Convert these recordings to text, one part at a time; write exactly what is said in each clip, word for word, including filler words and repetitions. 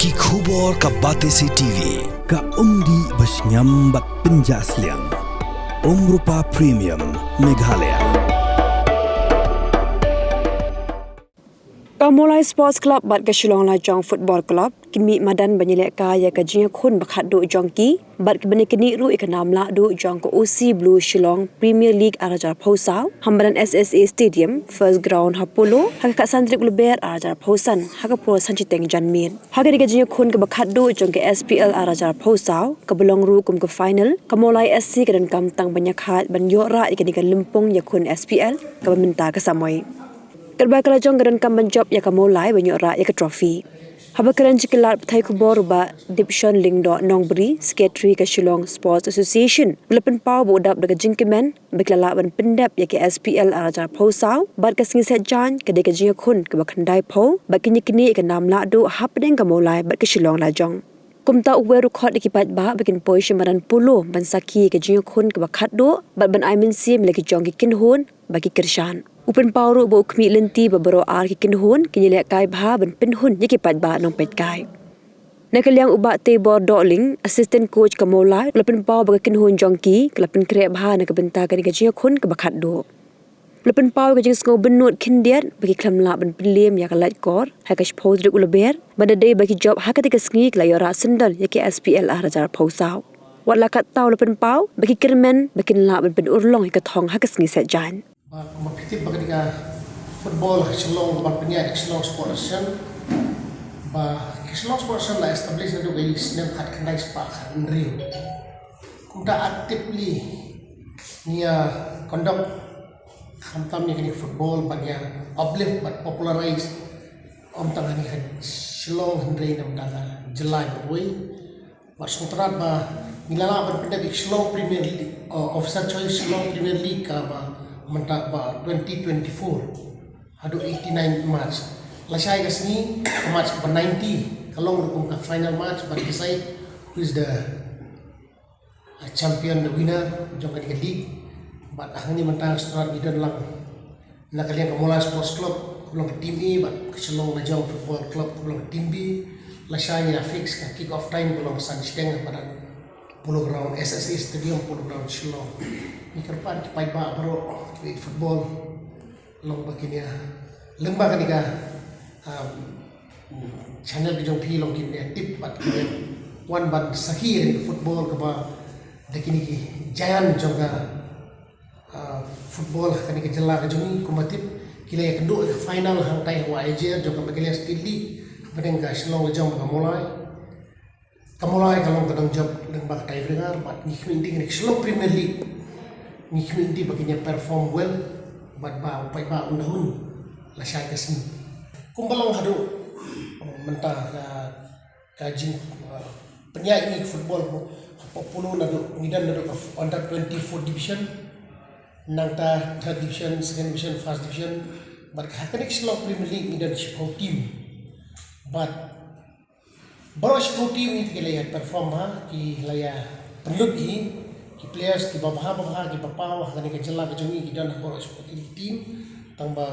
Ki khubor ka Batesi T V, ka umdih ba shngiam bad pynjah sliang. Umrupa Premium, Meghalaya. Ka Mawlai Sports Club bad ka Shillong Lajong Football Club kin mih madan ban ïalehkai ïa ka jingïakhun ba khatduh jong ki bad ki ban ïaknieh ruh ïa ka nam lahduh jong ka O C Blue Shillong Premier League ar hajar arphew saw ha madan S S A Stadium, First Ground ha Polo, ha ka khatsan tarik u Lber ar hajar arphew san, ha ka por san shiteng janmiet. Ha kane ka jingïakhun kaba khatduh jong ka S P L ar hajar arphew saw, kaba long ruh kum ka final, ka Mawlai S C ka donkam tang ban ïakhaid ban ïoh rah ïa kane ka lympung ïakhun S P L kaba mynta ka samoi. Katba ka Lajong ka donkam ban jop ïa ka Mawlai ban ïoh rah ïa ka trophy. Haba kren sha ki lad pathai khubor, u Bah Dipshon Lyngdoh Nongbri, Secretary ka Shillong Sports Association, u la pynpaw ba u dap da ka jingkmen ba ki la lah ban pyndep ïa ka S P L ar hajar arphew saw bad ka sngi Saitjaiñ ka dei ka jingïakhun kaba khyndaiphew bad kin ïaknieh ïa ka nam lahduh hapdeng ka Mawlai bad ka Shillong Lajong. Kumta u wer u khot ïa ki paidbah ba kin poi sha madan Polo ban sakhi ïa ka jingïakhun kaba khatduh bad ban ai mynsiem ïa la ki jong ki kynhun ba ki kyrshan. U pynpaw ruh ba u khmih lynti ba baroh ar ki kynhun kin ïalehkai bha ban pynhun ïa ki paidbah nongpeitkai. Na ka liang u Bah Teibor Dohling, Assistant Coach ka Mawlai, u la pynpaw ba ka kynhun jong ki ka la pynkhreh bha na ka bynta kane ka jingïakhun kaba khatduh. U la pynpaw ïa ka jingsngew bynnud khyndiat ba ki khlem lah ban pynliem ïa ka lait kor ha ka shiphew tarik u Lber, ba da dei ba ki jop ha katei ka sngi ki la ïoh rah syndon ïa ka S P L ar hajar arphew saw. Wat la katta u la pynpaw ba ki kyrmen ba kin lah ban pynurlong ïa ka thong ha ka sngi Saitjaiñ. Ba kumba phi tip ba ka dei ka football ha Shillong, ba pynïaid ka Shillong Sports Association, ba ka Shillong Sports Association la establish naduh ka snem khatkhyndai spah khathynriew. Kumta actively ngi ïa conduct khamtam ïa kane ka football ban ïa uplift bad popularize ym tang ha Shillong hynrei na ka bynta ka jylla baroh kawei. Bad sngewtynnat ba ngi la lah ban pyndep ïa ka Shillong Premier League, uh, Officer Choice Shillong Premier League kaba mynta ba twenty twenty-four haduh eighty-nine match. Lashai ka sngi ka match kaba ninety ka long ruh kum ka final match ban decide who is the, uh, champion, the winner jong kane ka league. Bad hangne mynta sngewtynnat ngi don lang na ka liang ka Mawlai Sports Club kaba long ka team A, bad ka Shillong Lajong Football Club kaba long ka team B. Lashai ngi la fix ka kick off time kaba long san shiteng ha madan Polo Ground, S S A Stadium, Polo Ground, Shillong. Ngi kyrpad ki paidbah baroh kiba ïeit football, long ba kin ïa, lyngba kane ka, um, channel ka jong phi long kin ïa tip bad kin ïa wan ban sakhi ïa kane ka football kaba da kine ki giant jong ka, uh, football ha kane ka jylla ka jong ngi. Kumba tip ki la ïa kynduh ïa ka final hangtai ha Wah Ayer jong ka Meghalaya State League hapdeng ka Shillong Lajong bad ka Mawlai. Ka Mawlai ka long ka nongjop lyngba ka tiebreaker bad ngi khmih lynti kane ka Shillong Premier League, ngi khmih lynti ba kin ïa perform well bad ba u paidbah un da hun lashai ka sngi. Kumba long haduh mynta ka, ka jing, uh, pynïaid ngi ka football hapoh Polo naduh ngi don naduh ka under twenty-four division, nangta third division, second division, first division, bad ha kane ka Shillong Premier League ngi don shiphew team. Bad baroh shiphew team hi te ki la ïa perform bha, ki la ïa pynlut hi, ki players kiba bha ba bha, kiba paw ha kane ka jylla ka jong ngi ki don ha baroh shiphew team. Tang ba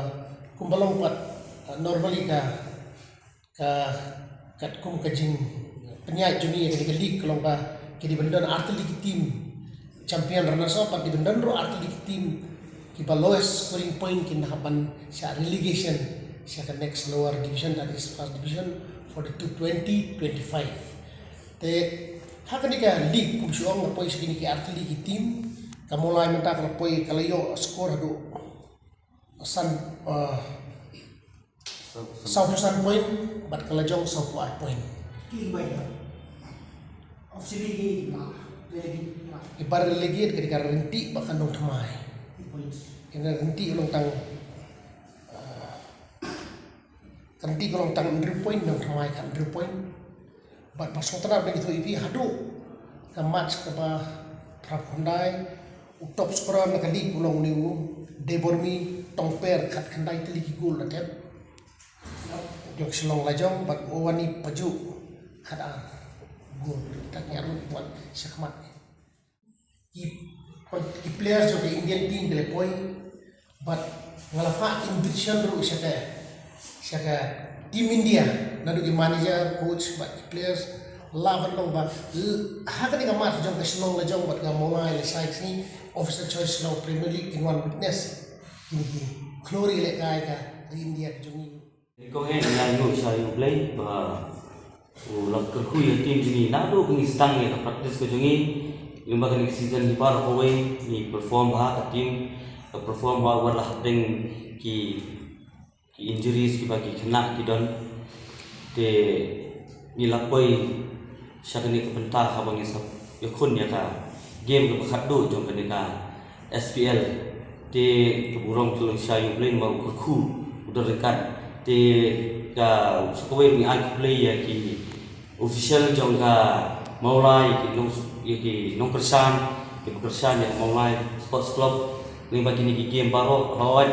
kumba long pat, uh, normally ka, ka, katkum ka jingpynïaid jong ngi ïa kane ka league ka long ba ki dei ban don artylli ki team champion, runners up, bad dei ban don ruh artylli ki team kiba lowest scoring point kin hap ban shah relegation sha ka next lower division, that is first division, for the two twenty twenty-five. Te ha kane ka league kum shu ong la poi sha kine ki artylli ki team. Ka Mawlai mynta ka la poi, ka la ïoh score haduh san, uh, sawphew san point bad ka Lajong sawphew ar point. Ki bai ya. Officially ki ma, relegate ma. Kiba relegate ka dei ka Ryntih bad ka Nongthymmai. Ki points. Kane Ryntih long tang, uh, ka Ryntih ka long tang hynriew point, Nongthymmai ka hynriew point. Bad ba sngewtynnat ba ngi ïathuh ïa phi haduh ka match kaba phra khyndai, u top scorer na ka league u long une u Deibormi Tongper, khatkhyndai tylli ki goal la thep. Jong Shillong Lajong, bad u Wani Pajuh khatar goal. Te ngi ïaroh wan shakhmat. Ki, ki players jong ka Indian team ki la poi, bad nga la phah ki invitation ruh sha ka, sha ka Team India. Naduh ki manager, coach bad ki players, la ban long ba ha kane ka match jong ka Shillong Lajong bad ka Mawlai lashai ka sngi, official choice Shillong Premier League kin wan witness kine ki khlur ïalehkai ka ri India ka jong ngi. Nyngkong eh ngi ainguh sha U Blei ba u la kyrkhu ïa ka team jong ngi naduh ba ngi sdang ïa ka practice ka jong ngi. Lyngba kane ka season hi baroh kawei ngi perform bha, ka team ka perform bha wat la hapdeng ki ki injuries kiba ki khynnah ki don. Te ngi la poi sha kane ka bynta haba ngi sa ïakhun ïa ka game kaba khatduh jong kane ka S P L. Te ka burom ka long sha U Blei namar u kyrkhu u don ryngkat. Te ka sa kawei ngi ai khublei ïa ki official jong ka Mawlai, ïa ki nong, ïa ki nongkyrshan, ïa ki kyrshan ïa ka Mawlai Sports Club. Lyngba kine ki game baroh, hooid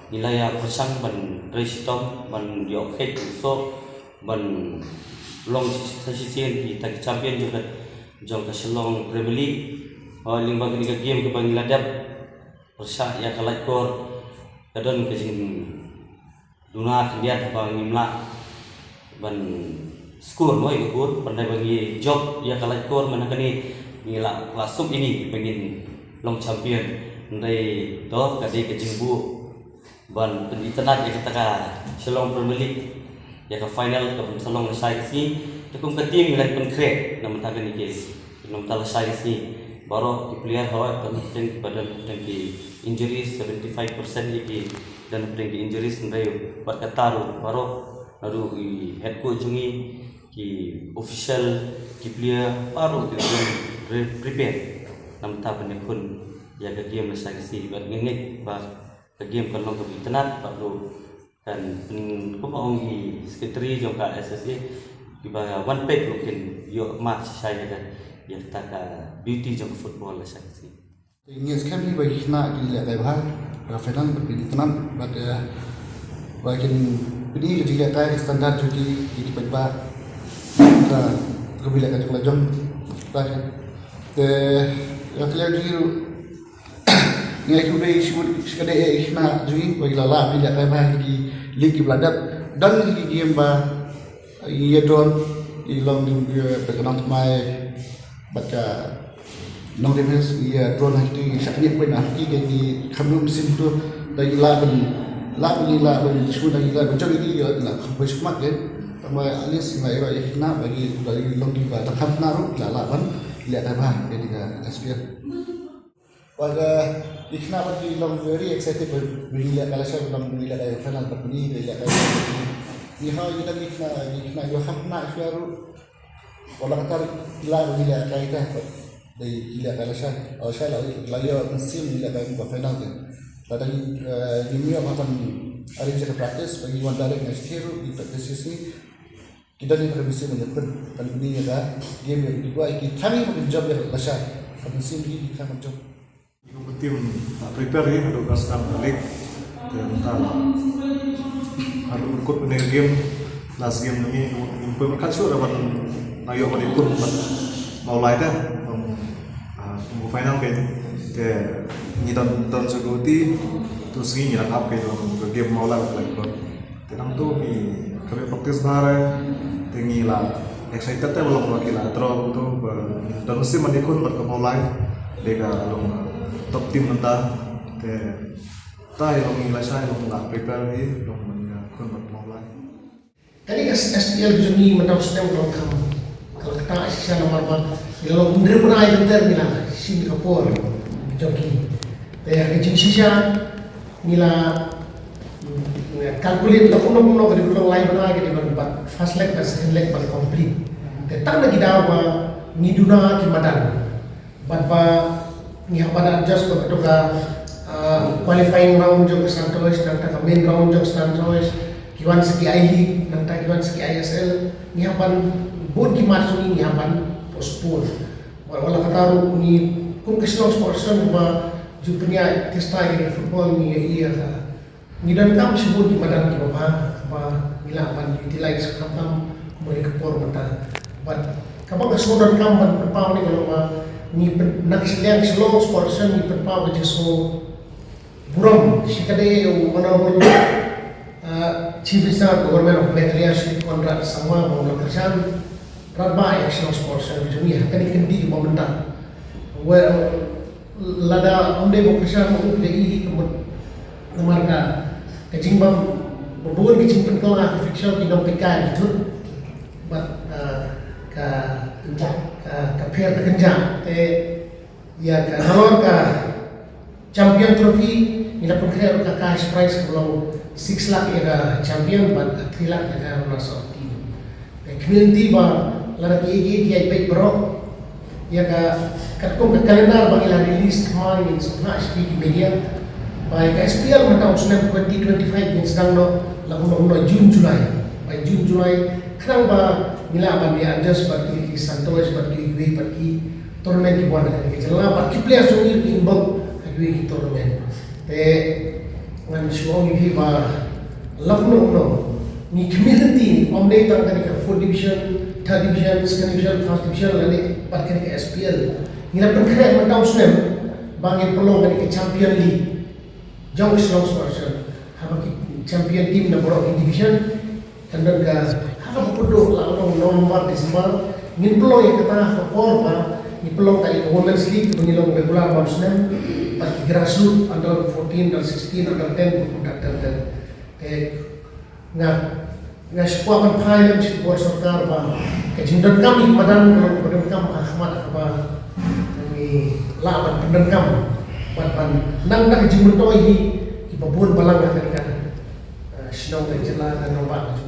ngi la ïa pyrshang ban trei shitom ban ïoh kheit u soh ban long sa shisien kita ki champion jong ka, jong ka Shillong Premier League. Hooid, lyngba kine ki game kiba ngi la dep pyrshah ïa ka laitkor, ka don ka jing duna khyndiat ba ngim lah ban score mo ïa ka goal, ban dei ba ngi jop ïa ka laitkor, mynta kane ngi la, la suk ïa ngi ba ngin long champion. Hynrei to ka dei ka jingbuh ban pynitynnad ïa kata ka Shillong Premier League, ïa ka final ka ban sa long lashai ka sngi. Te kum ka team ngi la pynkhreh na mynta kane ki Namar ta lashai ka sngi baroh ki player hooid don hapdeng, ba don hapdeng ki injuries, seventy five percent ïa ki don hapdeng ki injuries, hynrei bad kata ruh baroh naduh i head coach jong ngi, ki official, ki player baroh ki don re-, prepare. Namar ta ban ïakhun ïa ka game lashai ka sngi bad nga ngeit ba ka game kan long kaba itynnad bad ruh kan, hmm, kumba ong i secretary jong ka S S A, kiba wan peit ruh kin ïoh mad shisha ïa ka, ïa kata ka beauty jong ka football lashai ka sngi. Ngi skhem hi ba ki khynnah kin lehkai bha ha ka final bad kin itynnad bad, eh, ba kin pyni ka jinglehkai, ka standard jong ki ïa ki paidbah. Ka, ka bynta ka jong la jong. Te, eh, ïa ka liang jong ngi ruh Ngi ai khublei shibun shikatdei ïa ki khynnah jong ngi ba ki la lah ban lehkai bha ha ki league kiba la dep. Don ki game ba ngi ïa draw, i long jong ka Nongthymmai bad ka Nongdefence, ngi ïa draw ha kito, ngi shah khyndiat point ha kito ki kham mynsiem to. Da ngi lah ban, lah ban, ngi lah ban shu, da ngi lah ban jop ïa ki, ïa lah kham poi shikmat ke. Tangba at least ngi lah ïa ki khynnah ba ki, ba ki long kiba dang kham khynnah ruh ki la lah ban lehkai bha ha kane ka S P L. Bad, eh, ki khynnah bad ki long very excited ba, ba ngi lehkai lashai, ba ngi lehkai final bad ngi, ba ngi lehkai final bad ngi. Ngi ha, ngi dang, ki khynnah, ki khynnah ïoh kham khynnah shuwa ruh. Wat la katta ki lah ba ngi lehkai te bad dei ki lehkai lashai. Lashai la, la ïoh mynsiem ngi lehkai ba final te. Lada ngi, eh, ngim ïoh ban arrange ka practice, ba ngi wan direct na stage ruh, ngi practice shisha. Ki don ïa ka mynsiem ban ïakhun, ban pyni ïa ka game ïa ki kwai, ki thrang ïa ka jop ïa lashai. Ka mynsiem ki, ki thrang ban jop. Kum ka team, ah, prepare ïa ka, ka start ka league. Te mynta haduh kut ne ka game, last game ngi, ngi poi markhat shuh ban nang ïoh ban ïakhun bad Mawlai te. Kum, ah, kum ka final ka, te ngi don, don security, tu sngi ngi dang ap ka, ka game Mawlai bad Mawlai. Te nangtu ngi kyrpad practice bha re, te ngi la excited te ba long ba ki la draw kumto, ba don mynsiem ban ïakhun bad ka Mawlai, dei ka long top team mynta, te ta ïa long ngi lashai long la prepare hi long ban ïakhun bad Mawlai. Kane ka S P L ka jong ngi mynta u snem ka long kham, ka la ktah shisha namar ba ngi la long hynriew bnai lynter ngi la shim ka por jong ki. Te ka jingshisha ngi la, mm, calculate la kumno kumno ka dei ban long lai bnai ka dei ban, ban first leg ban second leg ban complete. Te tang na ki daw ba ngi duna ki madan bad ba ngi hap ban adjust ba kato ka, ah, qualifying round jong ka Stan Toys, nangta ka main round jong ka Stan Toys, ki wan sa ki I-League, nangta ki wan sa ki I S L, ngi hap ban, bun ki match jong ngi ngi hap ban postpone. Wat la katta ruh ngi kum ka Shillong Sports Association ba ju pynïaid tista ïa ka football ngi ïa ïa ka. Ngi donkam shibun ki madan kiba bha ba ngi lah ban utilize khamtam kumba ka por mynta. Bad kaba nga sngewdonkam ban pynpaw ne ka long ba ngi pyn-, na ka liang Shillong Sports Association ngi pynpaw ka jingsngew burom shikatdei u Honorable, uh, Chief Minister ka Government of Meghalaya, Shri Conrad Sangma, ba u la kyrshan radbah ïa ka Shillong Sports Centre jong ngi ha kane ka kynti ba mynta. Well, lada ym dei ba u kyrshan, ma u dei hi ka mut namar ka ka jingbam ba bun ka jingpynkylla ka fixture ki nongpeitkai ki thut bad, ah, ka ka ka pher ka kynjah. Te ïa ka nalor ka Champion Trophy ngi la pynkhreh ruh ka cash prize ka long six lakh ïa ka champion bad three lakh ïa ka runners up team. Te khmih lynti ba lada ki ïeit ki ïeit beit baroh, ïa ka katkum ka calendar ba ngi la release thymmai ngin sa phah sha ki media. Ba ïa ka S P L mynta u snem twenty twenty-five ngin sdang noh la kumno kumno June July. Ba June July khnang ba ngi lah ban ïa adjust bad ki, ki Santosh bad ki, ki, bad ki tournament ki wan ha kane ka jylla bad ki players jong ngi ki involve ha kiwei ki tournament. Te ngan shu ong ïa phi ba la kumno kumno ngi khmih lynti, ym dei tang kane ka fourth division, third division, second division, first division lane bad kane ka S P L. Ngi la pynkhreh mynta u snem ba ngin pynlong kane ka Champion League jong ka Shillong Sports Centre. Haba ki champion team na baroh ki division, kan don ka, haba pynduh la u November, December, ngin pynlong ïa kata ha ka por ba ngi pynlong ka Women's League ba ngi long regular man u snem, bad ki grassroots, under fourteen, under sixteen, under ten, under ten. Te nga, nga shu kwah ban phai lem sha ka bor sorkar ba ka jingdonkam ïa ka madan ka long kaba donkam ha khmat, kaba ngi lah ban pyndonkam bad ban nang da ka jingmyntoi hi kiba bun balang ha kane ka, eh, shnong, ka jylla, ka nongbah.